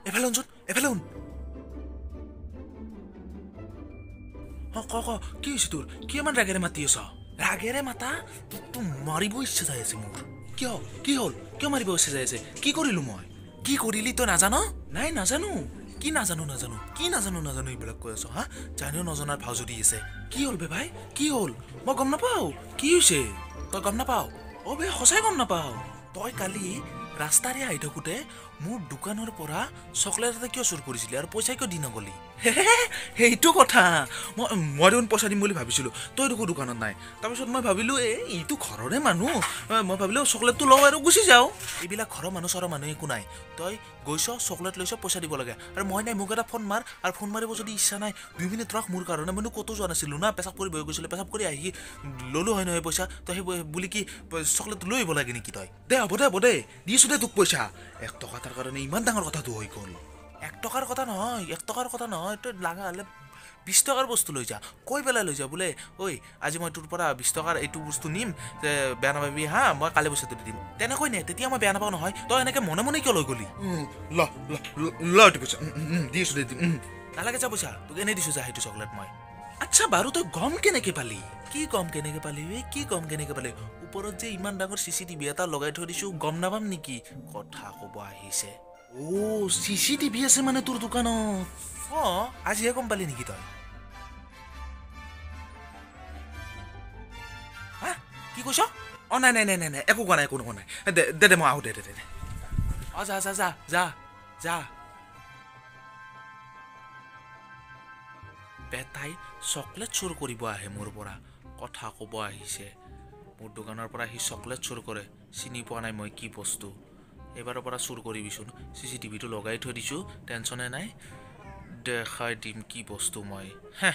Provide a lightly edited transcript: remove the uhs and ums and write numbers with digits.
এফালে শুনচোন, এফালে শুন। অঁ, ক ক, কি হৈছে তোৰ? কিয় ইমান ৰাগেৰে মাতি আছ? ৰাগেৰে মাতা? তোক মাৰিব ইচ্ছা যাই আছে মোৰ। কিয়, কি হ'ল? কিয় মাৰিব ইচ্ছা যাই আছে? কি কৰিলো মই? কি কৰিলি তই নাজান? নাই নাজানো। কি নাজানো? নাজানো কি? নাজানো নাজানো এইবিলাক কৈ আছ? হা, জানিও নজনাৰ ভাও জুৰি আছে। কি হ'ল বে ভাই, কি হ'ল? মই গম নাপাওঁ। কি হৈছে তই গম নাপাওঁ? অ' বে, সঁচাই গম নাপাওঁ। তই কালি ৰাস্তাৰে আহি থাকোঁতে মোৰ দোকানৰ পৰা চকলেট এটা কিয় চুৰ কৰিছিলি আৰু পইচা কিয় দি নগ'লি? সেইটো কথা। মই দেখোন পইচা দিম বুলি ভাবিছিলোঁ, তই দেখোন দোকানত নাই। তাৰপিছত মই ভাবিলোঁ, এই এইটো ঘৰৰে মানুহ, মই ভাবিলোঁ চকলেটটো লওঁ আৰু গুচি যাওঁ। এইবিলাক ঘৰৰ মানুহ চৰৰ মানুহ একো নাই। তই গৈছ, চকলেট লৈছ, পইচা দিব লাগে আৰু মই নাই। মোক এটা ফোন মাৰ, আৰু ফোন মাৰিব যদি ইচ্ছা নাই 2 মিনিট ৰখ মোৰ কাৰণে। মইনো ক'তো যোৱা নাছিলোঁ না, পেচাব কৰি বহি গৈছিলোঁ, পেচাব কৰি আহি ল'লোঁ হয় নহয় পইচা। তই সেই বুলি কি চকলেটটো লৈ আহিব লাগে নেকি তই? দে হ'ব দে, হ'ব দে, দিছোঁ দে তোক পইচা। 1 টকা তাৰ কাৰণে ইমান ডাঙৰ কথাটো হৈ গ'ল। 1 টকাৰ কথা নহয়, 1 টকাৰ কথা নহয়। তই লগা হ'লে 20 টকাৰ বস্তু লৈ যা, কৈ পেলাই লৈ যা, বোলে ঐ আজি মই তোৰ পৰা 20 টকাৰ এইটো বস্তু নিম, যে বেয়া নাপাবি হা, মই কালি পইচাটো দি দিম। তেনেকৈ নে, তেতিয়া মই বেয়া নাপাওঁ নহয়। তই এনেকৈ মনে মনে কিয় লৈ গ'লি? ল ল এইটো পইচা দিছোঁ দে, দিম। নালাগে যা পইচা, তোক এনেই দিছোঁ যা সেইটো চকলেট মই। আচ্ছা বাৰু, তই গম কেনেকৈ পালি? কি গম কেনেকৈ পালি? এই কি গম কেনেকৈ পালি? ওপৰত যে ইমান ডাঙৰ চি চি টিভি এটা লগাই থৈ দিছোঁ, গম নাপাম নেকি? কথা ক'ব আহিছে। অ' চি চি টিভি আছে মানে তোৰ দোকানত? অঁ, আজিহে গম পালি নেকি তই? হা, কি কৈছ? অঁ নাই নাই নাই নাই নাই, একো কোৱা নাই, একো কোৱা নাই। দে দে দে, মই আহোঁ, দে দে দে দে। অঁ যা যা যা যা যা। বেটাই চকলেট চুৰ কৰিব আহে মোৰ পৰা, কথা ক'ব আহিছে। মোৰ দোকানৰ পৰা সি চকলেট চুৰ কৰে, চিনি পোৱা নাই মই কি বস্তু। এইবাৰৰ পৰা চুৰ কৰিবিচোন, চি চি টিভিটো লগাই থৈ দিছোঁ, টেনশ্যনে নাই, দেখাই দিম কি বস্তু মই। হে।